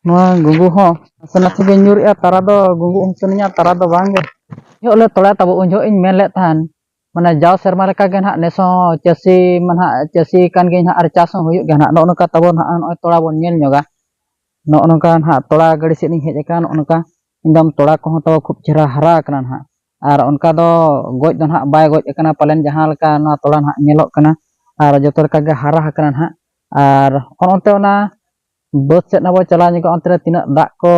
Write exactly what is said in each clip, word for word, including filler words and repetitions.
ᱱᱚᱣᱟ ᱜᱩᱸᱜᱩ ᱦᱚᱸ ᱱᱟᱥᱮ ᱱᱟᱥᱮ ᱜᱮ ᱧᱩᱨᱮᱜᱼᱟ, ᱛᱟᱨᱟ ᱫᱚ ᱜᱩᱸᱜᱩ ᱦᱚᱸ ᱥᱟᱱᱟᱧᱟ, ᱛᱟᱨᱟ ᱫᱚ ᱵᱟᱝ ᱜᱮ᱾ ᱡᱚᱦᱚᱜ ᱞᱮ ᱛᱚᱲᱟ ᱛᱟᱵᱚ, ᱩᱱ ᱡᱚᱦᱚᱜ ᱤᱧ ᱢᱮᱱ ᱞᱮᱫ ᱛᱟᱦᱮᱱ, ᱢᱟᱱᱮ ᱡᱟᱣ ᱥᱮᱨᱢᱟ ᱞᱮᱠᱟ ᱜᱮ ᱱᱟᱦᱟᱜ ᱱᱮᱥ ᱦᱚᱸ ᱪᱟᱹᱥᱤ ᱢᱟ ᱱᱟᱦᱟᱜ ᱪᱟᱹᱥᱤ ᱠᱟᱱ ᱜᱤᱭᱟᱹᱧ ᱱᱟᱦᱟᱜ, ᱟᱨ ᱪᱟᱥ ᱦᱚᱸ ᱦᱩᱭᱩᱜ ᱜᱮᱭᱟ ᱱᱟᱦᱟᱜ᱾ ᱱᱚᱜᱼᱚ ᱱᱚᱝᱠᱟ ᱛᱟᱵᱚ ᱱᱟᱦᱟᱜ ᱱᱚᱜᱼᱚᱭ ᱛᱚᱲᱟ ᱵᱚᱱ ᱧᱮᱞ ᱧᱚᱜᱟ᱾ ᱱᱚᱜᱼᱚ ᱱᱚᱝᱠᱟ ᱱᱟᱦᱟᱜ ᱛᱚᱲᱟ ᱜᱟᱹᱰᱤ ᱥᱮᱫ ᱤᱧ ᱦᱮᱡ ᱟᱠᱟᱱ, ᱱᱚᱜᱼᱚ ᱱᱚᱝᱠᱟ ᱮᱠᱫᱚᱢ ᱛᱚᱲᱟ ᱠᱚᱦᱚᱸ ᱛᱟᱵᱚ ᱠᱷᱩᱵ ᱪᱮᱦᱨᱟ ᱦᱟᱨᱟ ᱟᱠᱟᱱᱟ ᱱᱟᱦᱟᱜ᱾ ᱟᱨ ᱚᱱᱠᱟ ᱫᱚ ᱜᱚᱡ ᱫᱚ ᱱᱟᱦᱟᱜ ᱵᱟᱭ ᱜᱚᱡ ᱟᱠᱟᱱᱟ ᱯᱟᱞᱮᱱ, ᱡᱟᱦᱟᱸ ᱞᱮᱠᱟ ᱱᱚᱣᱟ ᱛᱚᱲᱟ ᱱᱟᱦᱟᱜ ᱧᱮᱞᱚᱜ ᱠᱟᱱᱟ᱾ ᱟᱨ ᱡᱚᱛᱚ ᱞᱮᱠᱟ ᱜᱮ ᱦᱟᱨᱟ ᱟᱠᱟᱱᱟ ᱱᱟᱦᱟᱜ᱾ ᱟᱨ ᱚᱱ ᱚᱱᱛᱮ ᱚᱱᱟ ᱵᱟᱹᱫᱽ ᱥᱮᱫ ᱱᱟᱦᱟᱜ ᱵᱚ ᱪᱟᱞᱟᱣ ᱧᱚᱜᱚᱜᱼᱟ, ᱚᱱᱛᱮ ᱨᱮ ᱛᱤᱱᱟᱹᱜ ᱫᱟᱜ ᱠᱚ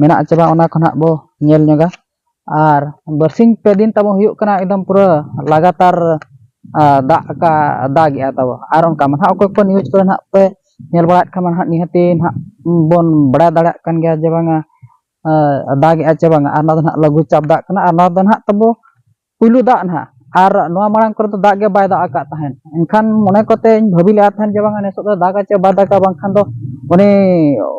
ᱢᱮᱱᱟᱜ ᱪᱮ ᱵᱟᱝ, ᱚᱱᱟ ᱠᱚ ᱱᱟᱦᱟᱜ ᱵᱚ ᱧᱮᱞ ᱧᱚᱜᱟ᱾ ᱟᱨ ᱵᱟᱨᱥᱤᱧ ᱯᱮ ᱫᱤᱱ ᱛᱟᱵᱚ ᱦᱩᱭᱩᱜ ᱠᱟᱱᱟ ᱮᱠᱫᱚᱢ ᱯᱩᱨᱟᱹ ᱞᱟᱜᱟᱛᱟᱨ, ᱟ, ᱫᱟᱜ ᱟᱠᱟ, ᱫᱟᱜᱮᱜᱼᱟ ᱛᱟᱵᱚ᱾ ᱟᱨ ᱚᱱᱠᱟ ᱢᱟ ᱱᱟᱦᱟᱜ ᱚᱠᱚᱭ ᱠᱚ news ᱠᱚᱨᱮ ᱱᱟᱦᱟᱜ ᱯᱮ ᱧᱮᱞ ᱵᱟᱲᱟᱭᱮᱫ ᱠᱷᱟᱱ ᱢᱟ ᱱᱟᱦᱟᱜ ᱱᱤᱦᱟᱹᱛᱤ ᱱᱟᱦᱟᱜ ᱵᱚᱱ ᱵᱟᱲᱟᱭ ᱫᱟᱲᱮᱭᱟᱜ ᱠᱟᱱ ᱜᱮᱭᱟ ᱡᱮ ᱵᱟᱝᱟ, ᱟ, ᱫᱟᱜᱮᱜᱼᱟ ᱪᱮ ᱵᱟᱝᱟ᱾ ᱟᱨ ᱱᱚᱣᱟ ᱫᱚ ᱱᱟᱦᱟᱜ ᱞᱟᱹᱜᱷᱩ ᱪᱟᱯ ᱫᱟᱜ ᱠᱟᱱᱟ, ᱟᱨ ᱱᱚᱣᱟ ᱫᱚ ᱱᱟᱦᱟᱜ ᱛᱟᱵᱚ ᱯᱩᱭᱞᱩ ᱫᱟᱜ ᱱᱟᱦᱟᱜ᱾ ᱟᱨ ᱱᱚᱣᱟ ᱢᱟᱲᱟᱝ ᱠᱚᱨᱮ ᱫᱚ ᱫᱟᱜ ᱜᱮ ᱵᱟᱭ ᱫᱟᱜ ᱟᱠᱟᱫ ᱛᱟᱦᱮᱸᱫ᱾ ᱮᱱᱠᱷᱟᱱ ᱢᱚᱱᱮ ᱠᱚᱛᱮᱧ ᱵᱷᱟᱹᱵᱤ ᱞᱮᱫᱼᱟ ᱛᱟᱦᱮᱸᱫ ᱡᱮ ᱵᱟᱝᱟ ᱱᱮᱥᱚᱜ ᱫᱚ ᱫᱟᱜᱟ ᱪᱮ ᱵᱟᱭ ᱫᱟᱜᱟ, ᱵᱟᱝᱠᱷᱟᱱ ᱫᱚ ᱩᱱᱤ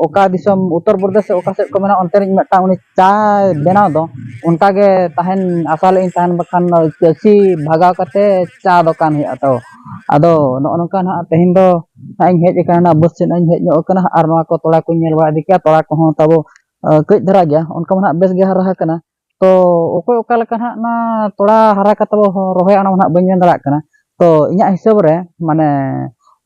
ᱚᱠᱟ ᱫᱤᱥᱚᱢ ᱩᱛᱛᱚᱨ ᱯᱨᱚᱫᱮᱥ ᱥᱮ ᱚᱠᱟ ᱥᱮᱫ ᱠᱚ ᱢᱮᱱᱟ, ᱚᱱᱛᱮ ᱨᱤᱧ ᱢᱤᱫᱴᱟᱝ ᱩᱱᱤ ᱪᱟᱭ ᱵᱮᱱᱟᱣ ᱫᱚ, ᱚᱱᱠᱟ ᱜᱮ ᱛᱟᱦᱮᱱ ᱟᱥᱟ ᱞᱮᱫ ᱤᱧ ᱛᱟᱦᱮᱱ, ᱵᱟᱠᱷᱟᱱ ᱪᱟᱹᱥᱤ ᱵᱷᱟᱜᱟᱣ ᱠᱟᱛᱮ ᱪᱟ ᱫᱚᱠᱟᱱ ᱦᱩᱭᱩᱜᱼᱟ ᱛᱚ᱾ ᱟᱫᱚ ᱱᱚᱜᱼᱚ ᱱᱚᱝᱠᱟ ᱱᱟᱦᱟᱜ ᱛᱮᱦᱮᱧ ᱫᱚ ᱱᱟᱦᱟᱜ ᱤᱧ ᱦᱮᱡ ᱟᱠᱟᱱᱟ, ᱵᱟᱹᱫᱽ ᱥᱮᱫ ᱤᱧ ᱦᱮᱡ ᱧᱚᱜ ᱟᱠᱟᱱᱟ ᱟᱨ ᱱᱚᱣᱟ ᱠᱚ ᱛᱚᱲᱟ ᱠᱚᱧ ᱧᱮᱞ ᱵᱟᱲᱟ ᱤᱫᱤ ᱠᱮᱜᱼᱟ᱾ ᱛᱚᱲᱟ ᱠᱚᱦᱚᱸ ᱛᱟᱵᱚ, ᱟᱹ, ᱠᱟᱹᱡ ᱫᱷᱟᱨᱟ ᱜᱮᱭᱟ, ᱚᱱᱠᱟ ᱢᱟ ᱱᱟᱦᱟᱜ ᱵᱮᱥ ᱜᱮ ᱦᱟᱨᱟ ᱟᱠᱟᱱᱟ᱾ ᱛᱚ ᱚᱠᱚᱭ ᱚᱠᱟ ᱞᱮᱠᱟ ᱱᱟᱦᱟᱜ ᱚᱱᱟ ᱛᱚᱲᱟ ᱦᱟᱨᱟ ᱠᱟᱛᱮ ᱵᱚ ᱨᱚᱦᱚᱭᱟ, ᱚᱱᱟ ᱢᱟ ᱱᱟᱦᱟᱜ ᱵᱟᱹᱧ ᱢᱮᱱ ᱫᱟᱲᱮᱭᱟᱜ ᱠᱟᱱᱟ᱾ ᱛᱚ ᱤᱧᱟᱹᱜ ᱦᱤᱥᱟᱹᱵ ᱨᱮ ᱢᱟᱱᱮ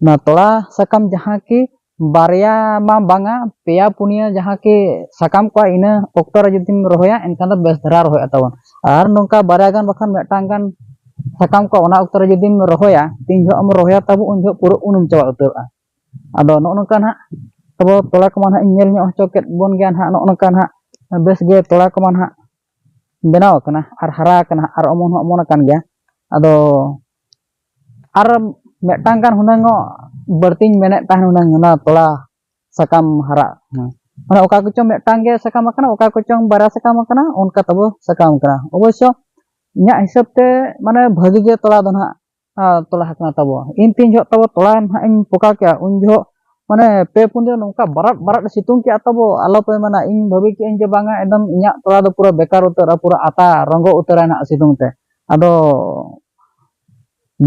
ᱚᱱᱟ ᱛᱚᱲᱟ ᱥᱟᱠᱟᱢ ᱡᱟᱦᱟᱸ ᱠᱤ ᱵᱟᱨᱭᱟ ᱢᱟ ᱵᱟᱝᱟ, ᱯᱮᱭᱟ ᱯᱩᱱᱭᱟᱹ ᱡᱟᱦᱟᱸ ᱠᱤ ᱥᱟᱠᱟᱢ ᱠᱚᱜᱼᱟ, ᱤᱱᱟᱹ ᱚᱠᱛᱚ ᱨᱮ ᱡᱩᱫᱤᱢ ᱨᱚᱦᱚᱭᱟ, ᱮᱱᱠᱷᱟᱱ ᱫᱚ ᱵᱮᱥ ᱫᱷᱟᱨᱟ ᱨᱚᱦᱚᱭᱚᱜᱼᱟ ᱛᱟᱵᱚᱱ᱾ ᱟᱨ ᱱᱚᱝᱠᱟ ᱵᱟᱨᱭᱟ ᱜᱟᱱ ᱵᱟᱠᱷᱟᱱ ᱢᱤᱫᱴᱟᱝ ᱜᱟᱱ ᱥᱟᱠᱟᱢ ᱠᱚᱜᱼᱟ, ᱚᱱᱟ ᱚᱠᱛᱚ ᱨᱮ ᱡᱩᱫᱤᱢ ᱨᱚᱦᱚᱭᱟ, ᱛᱤᱱ ᱡᱚᱦᱚᱜ ᱮᱢ ᱨᱚᱦᱚᱭᱟ ᱛᱟᱵᱚ, ᱩᱱ ᱡᱚᱦᱚᱜ ᱯᱩᱨᱟᱹ ᱩᱱᱩᱢ ᱪᱟᱵᱟ ᱩᱛᱟᱹᱨᱚᱜᱼᱟ᱾ ᱟᱫᱚ ᱱᱚᱜᱼᱚ ᱱᱚᱝᱠᱟ ᱱᱟᱦᱟᱜ ᱛᱟᱵᱚ ᱛᱚᱲᱟ ᱠᱚᱢᱟ ᱱᱟᱦᱟᱜ ᱤᱧ ᱧᱮᱞ ᱧᱚᱜ ᱦᱚᱪᱚ ᱠᱮᱫ ᱵᱚᱱ ᱜᱮᱭᱟ ᱱᱟᱦᱟᱜ᱾ ᱱᱚᱜᱼᱚ ᱱᱚᱝᱠᱟ ᱱᱟᱦᱟᱜ ᱵᱮᱥ ᱜᱮ ᱛᱚᱲᱟ ᱠᱚᱢᱟ ᱱᱟᱦᱟᱜ ᱵᱮᱱᱟᱣ ᱟᱠᱟᱱᱟ ᱟᱨ ᱦᱟᱨᱟ ᱟᱠᱟᱱᱟ ᱟᱨ ᱚᱢᱚᱱ ᱦᱚᱸ ᱚᱢᱚᱱ ᱟᱠᱟᱱ ᱜᱮᱭᱟ᱾ ᱟᱫᱚ ᱟᱨ ᱢᱤᱫᱴᱟᱝ ᱜᱟᱱ ᱦᱩᱱᱟᱹᱝ ᱵᱟᱹᱲᱛᱤᱧ ᱢᱮᱱᱮᱫ ᱛᱟᱦᱮᱱ ᱦᱩᱱᱟᱹᱝ, ᱚᱱᱟ ᱛᱚᱲᱟ ᱥᱟᱠᱟᱢ ᱦᱟᱨᱟᱜ᱾ ᱢᱟᱱᱮ ᱚᱠᱟ ᱠᱚᱪᱚᱝ ᱢᱤᱫᱴᱟᱝ ᱜᱮ ᱥᱟᱠᱟᱢ ᱟᱠᱟᱱᱟ, ᱚᱠᱟ ᱠᱚᱪᱚᱝ ᱵᱟᱨᱭᱟ ᱥᱟᱠᱟᱢ ᱟᱠᱟᱱᱟ, ᱚᱱᱠᱟ ᱛᱟᱵᱚ ᱥᱟᱠᱟᱢ ᱟᱠᱟᱱᱟ᱾ ᱚᱵᱚᱥᱥᱚ ᱤᱧᱟᱹᱜ ᱦᱤᱥᱟᱹᱵ ᱛᱮ ᱢᱟᱱᱮ ᱵᱷᱟᱹᱜᱤ ᱜᱮ ᱛᱚᱲᱟ ᱫᱚ ᱱᱟᱦᱟᱜ, ᱟ, ᱛᱚᱞᱟ ᱟᱠᱟᱱᱟ ᱛᱟᱵᱚ᱾ ᱤᱧ ᱛᱤᱱ ᱡᱚᱦᱚᱜ ᱛᱟᱵᱚ ᱛᱚᱲᱟ ᱱᱟᱦᱟᱜ ᱤᱧ ᱯᱚᱠᱟᱣ ᱠᱮᱜᱼᱟ, ᱩᱱ ᱡᱚᱦᱚᱜ ᱢᱟᱱᱮ ᱯᱮ ᱯᱩᱱ ᱫᱤᱱ ᱱᱚᱝᱠᱟ ᱵᱟᱨᱟᱴ ᱵᱟᱨᱟᱴ ᱥᱤᱛᱩᱝ ᱠᱮᱜᱼᱟ ᱛᱟᱵᱚ, ᱟᱞᱚᱯᱮ ᱢᱮᱱᱟ᱾ ᱤᱧ ᱵᱷᱟᱹᱵᱤ ᱠᱮᱜᱼᱟᱹᱧ ᱡᱮ ᱵᱟᱝᱟ, ᱮᱠᱫᱚᱢ ᱤᱧᱟᱹᱜ ᱛᱚᱲᱟ ᱫᱚ ᱯᱩᱨᱟᱹ ᱵᱮᱠᱟᱨ ᱩᱛᱟᱹᱨᱚᱜᱼᱟ, ᱯᱩᱨᱟᱹ ᱟᱛᱟ ᱨᱚᱸᱜᱚ ᱩᱛᱟᱹᱨᱟᱭ ᱱᱟᱦᱟᱜ ᱥᱤᱛᱩᱝ ᱛᱮ᱾ ᱟᱫᱚ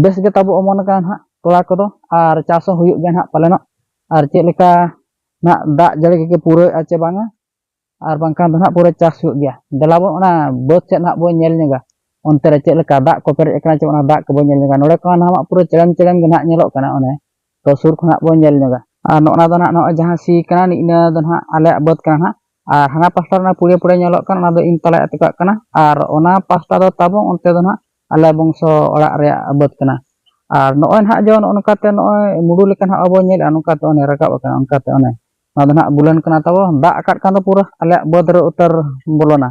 ᱵᱮᱥ ᱜᱮ ᱛᱟᱵᱚ ᱚᱢᱚᱱ ᱟᱠᱟᱱᱟ ᱱᱟᱦᱟᱜ ᱛᱚᱲᱟ ᱠᱚᱫᱚ, ᱟᱨ ᱪᱟᱥ ᱦᱚᱸ ᱦᱩᱭᱩᱜ ᱜᱮᱭᱟ ᱱᱟᱦᱟᱜ ᱯᱟᱞᱮᱱᱚᱜ᱾ ᱟᱨ ᱪᱮᱫ ᱞᱮᱠᱟ ᱱᱟᱦᱟᱜ ᱫᱟᱜ ᱡᱟᱹᱲᱤ ᱜᱮ ᱯᱩᱨᱟᱹᱣᱮᱫᱼᱟ ᱪᱮ ᱵᱟᱝᱟ, ᱟᱨ ᱵᱟᱝᱠᱷᱟᱱ ᱫᱚ ᱱᱟᱦᱟᱜ ᱯᱩᱨᱟᱹ ᱪᱟᱥ ᱦᱩᱭᱩᱜ ᱜᱮᱭᱟ᱾ ᱫᱮᱞᱟ ᱵᱚᱱ ᱚᱱᱟ ᱵᱟᱹᱫᱽ ᱥᱮᱫ ᱱᱟᱦᱟᱜ ᱵᱚᱱ ᱧᱮᱞ ᱧᱚᱜᱟ, ᱚᱱᱛᱮ ᱨᱮ ᱪᱮᱫ ᱞᱮᱠᱟ ᱫᱟᱜ ᱠᱚ ᱯᱮᱨᱮᱡ ᱟᱠᱟᱱᱟ ᱪᱮ ᱚᱱᱟ ᱫᱟᱜ ᱠᱚᱵᱚᱱ ᱧᱮᱞ ᱧᱚᱜᱟ᱾ ᱱᱚᱰᱮ ᱠᱷᱚᱱ ᱱᱟᱦᱟᱜ ᱯᱩᱨᱟᱹ ᱪᱮᱲᱮᱢ ᱪᱮᱲᱮᱢ ᱜᱮ ᱱᱟᱦᱟᱜ ᱧᱮᱞᱚᱜ ᱠᱟᱱᱟ ᱚᱱᱮ, ᱛᱚ ᱥᱩᱨ ᱠᱷᱚᱱᱟᱜ ᱵᱚᱱ ᱧᱮᱞ ᱧᱚᱜᱟ᱾ ᱟᱨ ᱱᱚᱜᱼᱚ ᱱᱟ ᱫᱚ ᱱᱟᱦᱟᱜ ᱱᱚᱜᱼᱚᱭ ᱡᱟᱦᱟᱸ ᱥᱤ ᱠᱟᱱᱟ ᱱᱤᱜ ᱱᱤᱭᱟᱹ ᱫᱚ ᱱᱟᱦᱟᱜ ᱟᱞᱮᱭᱟᱜ ᱵᱟᱹᱫᱽ ᱠᱟᱱᱟ ᱱᱟᱦᱟᱜ, ᱟᱨ ᱦᱟᱱᱟ ᱯᱟᱥᱴᱟ ᱨᱮᱱᱟᱜ ᱯᱩᱲᱤᱭᱟᱹ ᱯᱩᱲᱤᱭᱟᱹ ᱧᱮᱞᱚᱜ ᱠᱟᱱ ᱚᱱᱟ ᱫᱚ ᱤᱧ ᱛᱟᱞᱟᱭ ᱟᱹᱛᱩ ᱠᱟᱜ ᱠᱟᱱᱟ, ᱟᱨ ᱚᱱᱟ ᱯᱟᱥᱴᱟ ᱫᱚ ᱛᱟᱵᱚ ᱚᱱᱛᱮ ᱫᱚ ᱱᱟᱦᱟᱜ ᱟᱞᱮ ᱵᱚᱝᱥᱚ ᱚᱲᱟᱜ ᱨᱮᱭᱟᱜ ᱵᱟᱹᱫᱽ ᱠᱟᱱᱟ᱾ ᱟᱨ ᱱᱚᱜᱼᱚᱭ ᱱᱟᱦᱟᱜ ᱡᱮ ᱱᱚᱜᱼᱚ ᱱᱚᱝᱠᱟᱛᱮ ᱱᱚᱜᱼᱚᱭ ᱢᱩᱰᱩ ᱞᱮᱠᱟ ᱱᱟᱦᱟᱜ ᱵᱚ ᱧᱮᱞᱮᱫᱼᱟ, ᱱᱚᱝᱠᱟᱛᱮ ᱚᱱᱮ ᱨᱟᱠᱟᱵ ᱟᱠᱟᱱᱟ, ᱚᱱᱠᱟᱛᱮ ᱚᱱᱮ ᱱᱚᱣᱟ ᱫᱚ ᱱᱟᱦᱟᱜ ᱵᱩᱞᱟᱹᱱ ᱠᱟᱱᱟ ᱛᱟᱵᱚ, ᱫᱟᱜ ᱟᱠᱟᱫ ᱠᱷᱟᱱ ᱫᱚ ᱯᱩᱨᱟᱹ ᱟᱞᱮᱭᱟᱜ ᱵᱟᱹᱫᱽ ᱨᱮ ᱩᱛᱟᱹᱨ ᱵᱚᱞᱚᱱᱟ᱾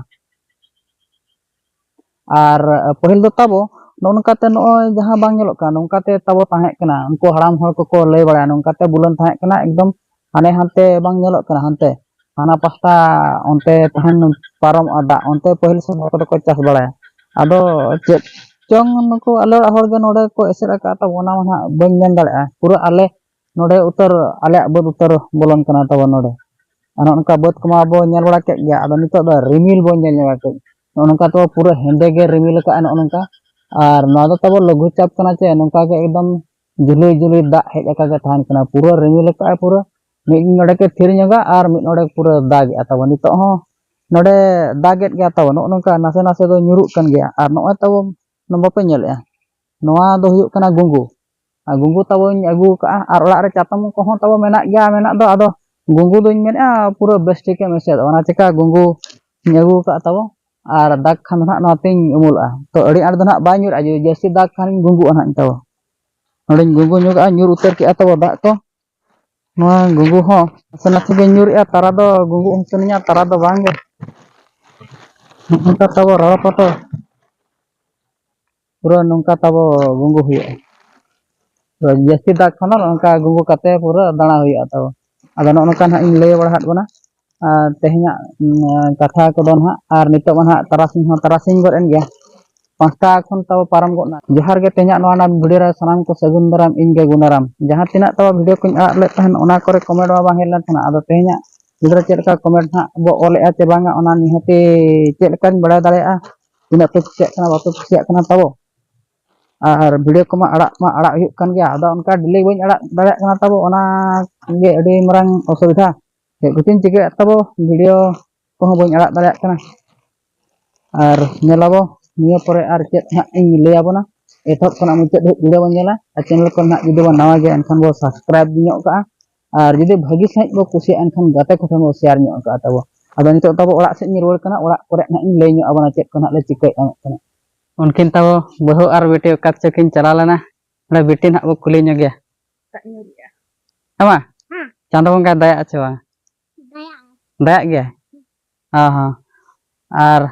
ᱟᱨ ᱯᱟᱹᱦᱤᱞ ᱫᱚ ᱛᱟᱵᱚ ᱱᱚᱜᱼᱚ ᱱᱚᱝᱠᱟᱛᱮ ᱱᱚᱜᱼᱚᱭ ᱡᱟᱦᱟᱸ ᱵᱟᱝ ᱧᱮᱞᱚᱜ ᱠᱟᱱᱟ, ᱱᱚᱝᱠᱟᱛᱮ ᱛᱟᱵᱚ ᱛᱟᱦᱮᱸ ᱠᱟᱱᱟ, ᱩᱱᱠᱩ ᱦᱟᱲᱟᱢ ᱦᱚᱲ ᱠᱚᱠᱚ ᱞᱟᱹᱭ ᱵᱟᱲᱟᱭᱟ, ᱱᱚᱝᱠᱟᱛᱮ ᱵᱩᱞᱟᱹᱱ ᱛᱟᱦᱮᱸ ᱠᱟᱱᱟ, ᱮᱠᱫᱚᱢ ᱦᱟᱱᱮ ᱦᱟᱱᱛᱮ ᱵᱟᱝ ᱧᱮᱞᱚᱜ ᱠᱟᱱᱟ, ᱦᱟᱱᱛᱮ ᱦᱟᱱᱟ ᱯᱟᱥᱴᱟ ᱚᱱᱛᱮ ᱛᱟᱦᱮᱱ ᱯᱟᱨᱚᱢᱚᱜᱼᱟ ᱫᱟᱜ, ᱚᱱᱛᱮ ᱯᱟᱹᱦᱤᱞ ᱥᱮᱫ ᱦᱚᱲ ᱠᱚᱫᱚ ᱠᱚ ᱪᱟᱥ ᱵᱟᱲᱟᱭᱟ᱾ ᱟᱫᱚ ᱪᱮᱫ ᱪᱚᱝ ᱱᱩᱠᱩ ᱟᱞᱮ ᱚᱲᱟᱜ ᱦᱚᱲ ᱜᱮ ᱱᱚᱰᱮ ᱠᱚ ᱮᱥᱮᱫ ᱟᱠᱟᱫ ᱛᱟᱵᱚ, ᱚᱱᱟ ᱢᱟ ᱱᱟᱦᱟᱜ ᱵᱟᱹᱧ ᱢᱮᱱ ᱫᱟᱲᱮᱭᱟᱜᱼᱟ᱾ ᱯᱩᱨᱟᱹ ᱟᱞᱮ ᱱᱚᱰᱮ ᱩᱛᱟᱹᱨ, ᱟᱞᱮᱭᱟᱜ ᱵᱟᱹᱫᱽ ᱩᱛᱟᱹᱨ ᱵᱚᱞᱚᱱ ᱠᱟᱱᱟ ᱛᱟᱵᱚ ᱱᱚᱰᱮ᱾ ᱟᱨ ᱱᱚᱜᱼᱚ ᱱᱚᱝᱠᱟ ᱵᱟᱹᱫᱽ ᱠᱚᱢᱟ ᱵᱚ ᱧᱮᱞ ᱵᱟᱲᱟ ᱠᱮᱫ ᱜᱮᱭᱟ, ᱟᱫᱚ ᱱᱤᱛᱚᱜ ᱫᱚ ᱨᱤᱢᱤᱞ ᱵᱚᱱ ᱧᱮᱞ ᱧᱟᱢᱟ ᱠᱟᱹᱡ᱾ ᱱᱚᱜᱼᱚ ᱱᱚᱝᱠᱟ ᱛᱚ ᱯᱩᱨᱟᱹ ᱦᱮᱸᱫᱮ ᱜᱮ ᱨᱤᱢᱤᱞ ᱟᱠᱟᱫᱼᱟ ᱱᱚᱜᱼᱚ ᱱᱚᱝᱠᱟ᱾ ᱟᱨ ᱱᱚᱣᱟ ᱫᱚ ᱛᱟᱵᱚ ᱞᱚᱜᱷᱩ ᱪᱟᱯ ᱠᱟᱱᱟ ᱪᱮ, ᱱᱚᱝᱠᱟ ᱜᱮ ᱮᱠᱫᱚᱢ ᱡᱩᱞᱩᱭ ᱡᱩᱞᱩᱭ ᱫᱟᱜ ᱦᱮᱡ ᱟᱠᱟ ᱜᱮ ᱛᱟᱦᱮᱱ ᱠᱟᱱᱟ, ᱯᱩᱨᱟᱹ ᱨᱤᱢᱤᱞ ᱟᱠᱟᱫᱼᱟᱭ ᱯᱩᱨᱟᱹ᱾ ᱢᱤᱫ ᱱᱚᱰᱮ ᱠᱮ ᱛᱷᱤᱨ ᱧᱚᱜᱟ ᱟᱨ ᱢᱤᱫ ᱱᱚᱰᱮ ᱯᱩᱨᱟᱹ ᱫᱟᱜᱮᱜᱼᱟ ᱛᱟᱵᱚ᱾ ᱱᱤᱛᱚᱜ ᱦᱚᱸ ᱱᱚᱰᱮ ᱫᱟᱜᱮᱫ ᱜᱮᱭᱟ ᱛᱟᱵᱚ, ᱱᱚᱜᱼᱚ ᱱᱚᱝᱠᱟ ᱱᱟᱥᱮ ᱱᱟᱥᱮ ᱫᱚ ᱧᱩᱨᱩᱜ ᱠᱟᱱ ᱜᱮᱭᱟ᱾ ᱟᱨ ᱱᱚᱜᱼᱚᱭ ᱛᱟᱵᱚ ᱵᱟᱯᱮ ᱧᱮᱞᱮᱜᱼᱟ, ᱱᱚᱣᱟ ᱫᱚ ᱦᱩᱭᱩᱜ ᱠᱟᱱᱟ ᱜᱩᱸᱜᱩ᱾ ᱟᱨ ᱜᱩᱸᱜᱩ ᱛᱟᱵᱚᱧ ᱟᱹᱜᱩ ᱟᱠᱟᱫᱼᱟ, ᱟᱨ ᱚᱲᱟᱜ ᱨᱮ ᱪᱟᱛᱚᱢ ᱠᱚᱦᱚᱸ ᱛᱟᱵᱚ ᱢᱮᱱᱟᱜ ᱜᱮᱭᱟ, ᱢᱮᱱᱟᱜ ᱫᱚ, ᱟᱫᱚ ᱜᱩᱸᱜᱩ ᱫᱚᱧ ᱢᱮᱱᱮᱫᱼᱟ ᱯᱩᱨᱟᱹ ᱵᱮᱥ ᱴᱷᱤᱠᱮᱢ ᱮᱥᱮᱫᱚᱜᱼᱟ, ᱚᱱᱟ ᱪᱤᱠᱟ ᱜᱩᱸᱜᱩᱧ ᱟᱹᱜᱩ ᱟᱠᱟᱫ ᱛᱟᱵᱚ᱾ ᱟᱨ ᱫᱟᱜᱽ ᱠᱷᱟᱱ ᱫᱚ ᱱᱟᱦᱟᱜ ᱱᱚᱣᱟᱛᱤᱧ ᱩᱢᱩᱞᱚᱜᱼᱟ, ᱛᱚ ᱟᱹᱰᱤ ᱟᱸᱴ ᱫᱚ ᱱᱟᱦᱟᱜ ᱵᱟᱭ ᱧᱩᱨ ᱟᱜᱼᱟ, ᱡᱩᱫᱤ ᱡᱟᱹᱥᱛᱤ ᱫᱟᱜᱽ ᱠᱷᱟᱱᱤᱧ ᱜᱩᱸᱜᱩᱜᱼᱟ ᱱᱟᱦᱟᱜ ᱤᱧ ᱛᱟᱵᱚ᱾ ᱱᱚᱰᱮᱧ ᱜᱩᱸᱜᱩ ᱧᱚᱜᱟᱜᱼᱟ, ᱧᱩᱨ ᱩᱛᱟᱹᱨ ᱠᱮᱜᱼᱟ ᱛᱟᱵᱚ ᱫᱟᱜ ᱠᱚ᱾ ᱱᱚᱣᱟ ᱜᱩᱸᱜᱩ ᱦᱚᱸ ᱱᱟᱥᱮ ᱱᱟᱥᱮ ᱜᱮ ᱧᱩᱨᱮᱜᱼᱟ, ᱛᱟᱨᱟ ᱫᱚ ᱜᱩᱸᱜᱩ ᱦᱚᱪᱚᱱᱤᱧᱟ, ᱛᱟᱨᱟ ᱫᱚ ᱵᱟᱝ ᱜᱮ᱾ ᱱᱚᱝᱠᱟ ᱛᱟᱵᱚ ᱨᱚᱲ ᱠᱚ ᱛᱚ ᱯᱩᱨᱟᱹ ᱱᱚᱝᱠᱟ ᱛᱟᱵᱚ ᱜᱩᱸᱜᱩ ᱦᱩᱭᱩᱜᱼᱟ᱾ ᱛᱚ ᱡᱟᱹᱥᱛᱤ ᱫᱟᱜᱽ ᱠᱷᱟᱱ ᱫᱚ ᱱᱚᱝᱠᱟ ᱜᱩᱸᱜᱩ ᱠᱟᱛᱮ ᱯᱩᱨᱟᱹ ᱫᱟᱬᱟ ᱦᱩᱭᱩᱜᱼᱟ ᱛᱟᱵᱚ᱾ ᱟᱫᱚ ᱱᱚᱜᱼᱚ ᱱᱚᱝᱠᱟ ᱱᱟᱦᱟᱜ ᱤᱧ ᱞᱟᱹᱭ ᱵᱟᱲᱟ ᱦᱟᱫ ᱵᱚᱱᱟ, ᱟᱨ ᱛᱮᱦᱮᱧᱟᱜ, ᱩᱸ, ᱠᱟᱛᱷᱟ ᱠᱚᱫᱚ ᱱᱟᱦᱟᱜ, ᱟᱨ ᱱᱤᱛᱚᱜ ᱢᱟ ᱱᱟᱦᱟᱜ ᱛᱟᱨᱟᱥᱤᱧ ᱦᱚᱸ ᱛᱟᱨᱟᱥᱤᱧ ᱜᱚᱫ ᱮᱱ ᱜᱮᱭᱟ, ᱯᱟᱸᱪᱴᱟ ᱠᱷᱚᱱ ᱛᱟᱵᱚ ᱯᱟᱨᱚᱢ ᱜᱚᱫ ᱱᱟ᱾ ᱡᱚᱦᱟᱨ ᱜᱮ, ᱛᱮᱦᱮᱧᱟᱜ ᱱᱚᱣᱟ ᱱᱟᱜ video ᱨᱮ ᱥᱟᱱᱟᱢ ᱠᱚ ᱥᱟᱹᱜᱩᱱ ᱫᱟᱨᱟᱢ, ᱤᱧ ᱜᱮ ᱜᱩᱱᱟᱨᱟᱢ᱾ ᱡᱟᱦᱟᱸ ᱛᱤᱱᱟᱹᱜ ᱛᱟᱵᱚ video ᱠᱚᱧ ᱟᱲᱟᱜ ᱞᱮᱫ ᱛᱟᱦᱮᱱ, ᱚᱱᱟ ᱠᱚᱨᱮ comment ᱢᱟ ᱵᱟᱝ ᱦᱮᱡ ᱞᱮᱱ ᱛᱟᱦᱮᱱᱟ᱾ ᱟᱫᱚ ᱛᱮᱦᱮᱧᱟᱜ video ᱨᱮ ᱪᱮᱫ ᱞᱮᱠᱟ comment ᱱᱟᱦᱟᱜ ᱵᱚ ᱚᱞᱮᱜᱼᱟ ᱪᱮ ᱵᱟᱝᱟ, ᱚᱱᱟ ᱱᱤᱦᱟᱹᱛᱤ ᱪᱮᱫ ᱞᱮᱠᱟᱧ ᱵᱟᱲᱟᱭ ᱫᱟᱲᱮᱭᱟᱜᱼᱟ, ᱛᱤᱱᱟᱹᱜ ᱯᱮ ᱠᱩᱥᱤᱭᱟᱜ ᱠᱟᱱᱟ, ᱵᱟᱯᱮ ᱠᱩᱥᱤᱭᱟᱜ ᱠᱟᱱᱟ ᱛᱟᱵᱚ᱾ ᱟᱨ ᱵᱷᱤᱰᱤᱭᱳ ᱠᱚᱢᱟ ᱟᱲᱟᱜ ᱢᱟ ᱟᱲᱟᱜ ᱦᱩᱭᱩᱜ ᱠᱟᱱ ᱜᱮᱭᱟ, ᱟᱫᱚ ᱚᱱᱠᱟ ᱰᱮᱞᱤ ᱵᱟᱹᱧ ᱟᱲᱟᱜ ᱫᱟᱲᱮᱭᱟᱜ ᱠᱟᱱᱟ ᱛᱟᱵᱚ, ᱚᱱᱟ ᱜᱮ ᱟᱹᱰᱤ ᱢᱟᱨᱟᱝ ᱚᱥᱩᱵᱤᱫᱷᱟ᱾ ᱪᱮᱫ ᱠᱚᱪᱚᱧ ᱪᱤᱠᱟᱹᱭᱮᱫ ᱛᱟᱵᱚ, ᱵᱷᱤᱰᱤᱭᱳ ᱠᱚᱦᱚᱸ ᱵᱟᱹᱧ ᱟᱲᱟᱜ ᱫᱟᱲᱮᱭᱟᱜ ᱠᱟᱱᱟ᱾ ᱟᱨ ᱧᱮᱞᱟᱵᱚ ᱱᱤᱭᱟᱹ ᱯᱚᱨᱮ ᱟᱨ ᱪᱮᱫ ᱦᱟᱸᱜ ᱤᱧ ᱞᱟᱹᱭᱟᱵᱚᱱᱟ, ᱮᱛᱚᱦᱚᱵ ᱠᱷᱚᱱᱟᱜ ᱢᱩᱪᱟᱹᱫ ᱫᱷᱟᱹᱵᱤᱡ ᱵᱷᱤᱰᱤᱭᱳ ᱵᱚᱱ ᱧᱮᱞᱟ᱾ ᱟᱨ ᱪᱮᱱᱮᱞ ᱠᱚᱨᱮ ᱦᱟᱸᱜ ᱡᱩᱫᱤ ᱵᱚᱱ ᱱᱟᱣᱟ ᱜᱮᱭᱟ, ᱮᱱᱠᱷᱟᱱ ᱵᱚ ᱥᱟᱵᱥᱠᱨᱟᱭᱤᱵ ᱧᱚᱜ ᱠᱟᱜᱼᱟ᱾ ᱟᱨ ᱡᱩᱫᱤ ᱵᱷᱟᱹᱜᱤ ᱥᱟᱺᱦᱤᱡ ᱵᱚ ᱠᱩᱥᱤᱭᱟᱜᱼᱟ, ᱮᱱᱠᱷᱟᱱ ᱜᱟᱛᱮ ᱠᱚᱴᱷᱮᱱ ᱵᱚ ᱥᱮᱭᱟᱨ ᱧᱚᱜ ᱠᱟᱜᱼᱟ ᱛᱟᱵᱚ᱾ ᱟᱫᱚ ᱱᱤᱛᱚᱜ ᱛᱟᱵᱚ ᱚᱲᱟᱜ ᱥᱮᱫ ᱤᱧ ᱨᱩᱣᱟᱹᱲ ᱠᱟᱱᱟ, ᱚᱲᱟᱜ ᱠᱚᱨᱮ ᱦᱟᱸᱜ ᱤᱧ ᱞᱟᱹᱭ ᱧᱚᱜ ᱟᱵᱚᱱᱟ ᱪᱮᱫ ᱠᱚ ᱦᱟᱸᱜ ᱞᱮ ᱪᱤᱠᱟᱹᱭᱮᱫᱼᱟ ᱢᱮᱱᱛᱮ᱾ ᱩᱱᱠᱤᱱ ᱛᱟᱵᱚ ᱵᱟᱹᱦᱩ ᱟᱨ ᱵᱤᱴᱤ ᱚᱠᱟ ᱪᱚ ᱠᱤᱱ ᱪᱟᱞᱟᱣ ᱞᱮᱱᱟ, ᱚᱸᱰᱮ ᱵᱤᱴᱤ ᱱᱟᱦᱟᱜ ᱵᱚ ᱠᱩᱞᱤ ᱧᱚᱜᱮᱭᱟ᱾ ᱫᱟᱜ ᱧᱩ ᱨᱮᱭᱟᱜ᱾ ᱟᱢᱟ? ᱦᱮᱸ᱾ ᱪᱟᱸᱫᱚ ᱵᱚᱸᱜᱟᱭ ᱫᱟᱭᱟᱜᱼᱟ ᱪᱮ ᱵᱟᱝ? ᱫᱟᱭᱟᱜᱼᱟ᱾ ᱫᱟᱭᱟᱜ ᱜᱮᱭᱟᱭ? ᱦᱚᱸ ᱦᱚᱸ᱾ ᱟᱨ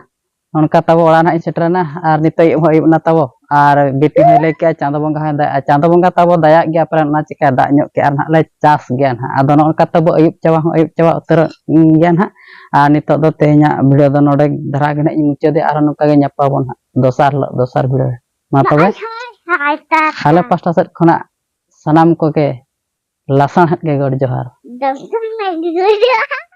ᱚᱱᱠᱟ ᱛᱟᱵᱚ ᱚᱲᱟᱜ ᱱᱟᱦᱟᱜ ᱤᱧ ᱥᱮᱴᱮᱨᱮᱱᱟ, ᱟᱨ ᱱᱤᱛᱚᱜ ᱟᱹᱭᱩᱵ ᱦᱚᱸ ᱟᱹᱭᱩᱵ ᱮᱱᱟ ᱛᱟᱵᱚ, ᱟᱨ ᱵᱤᱴᱤ ᱦᱚᱸᱭ ᱞᱟᱹᱭ ᱠᱮᱜᱼᱟ ᱪᱟᱸᱫᱚ ᱵᱚᱸᱜᱟ ᱦᱚᱸᱭ ᱫᱟᱭᱟᱜᱼᱟ, ᱪᱟᱸᱫᱚ ᱵᱚᱸᱜᱟ ᱛᱟᱵᱚ ᱫᱟᱭᱟᱜ ᱜᱮᱭᱟ, ᱯᱟᱞᱮᱱ ᱚᱱᱟ ᱪᱤᱠᱟᱹ ᱫᱟᱜ ᱧᱚᱜ ᱠᱮᱜᱼᱟ, ᱟᱨ ᱱᱟᱦᱟᱜ ᱞᱮ ᱪᱟᱥ ᱜᱮᱭᱟ ᱱᱟᱦᱟᱜ᱾ ᱟᱫᱚ ᱱᱚᱜᱼᱚ ᱱᱚᱝᱠᱟ ᱛᱟᱵᱚ ᱟᱹᱭᱩᱵ ᱪᱟᱵᱟ ᱦᱚᱸ ᱟᱹᱭᱩᱵ ᱪᱟᱵᱟ ᱩᱛᱟᱹᱨᱚᱜ ᱜᱮᱭᱟ ᱱᱟᱦᱟᱜ᱾ ᱟᱨ ᱱᱤᱛᱚᱜ ᱫᱚ ᱛᱮᱦᱮᱧᱟᱜ ᱵᱷᱤᱰᱤᱭᱳ ᱫᱚ ᱱᱚᱰᱮ ᱫᱷᱟᱨᱟ ᱜᱮ ᱱᱟᱦᱟᱜ ᱤᱧ ᱢᱩᱪᱟᱹᱫᱮᱜᱼᱟ, ᱟᱨᱦᱚᱸ ᱱᱚᱝᱠᱟ ᱜᱮ ᱧᱟᱯᱟᱢ ᱟᱵᱚᱱ ᱱᱟᱦᱟᱜ ᱫᱚᱥᱟᱨ ᱦᱤᱞᱳᱜ ᱫᱚᱥᱟᱨ ᱵᱷᱤᱰᱤᱭᱳ ᱨᱮ᱾ ᱢᱟ ᱛᱚᱵᱮ ᱦᱳᱭ, ᱦᱳᱭ, ᱦᱳᱭ, ᱴᱟᱴᱟ᱾ ᱟᱞᱮ ᱯᱟᱥᱴᱟ ᱥᱮᱫ ᱠᱷᱚᱱᱟᱜ ᱥᱟᱱᱟᱢ ᱠᱚᱜᱮ ᱞᱟᱥᱟᱬᱦᱮᱫ ᱜᱮ ᱜᱚᱰ ᱡᱚᱦᱟᱨ᱾ ᱫᱚᱥᱟᱨ ᱦᱤᱞᱳᱜ ᱵᱷᱤᱰᱤᱭᱳ ᱨᱮ᱾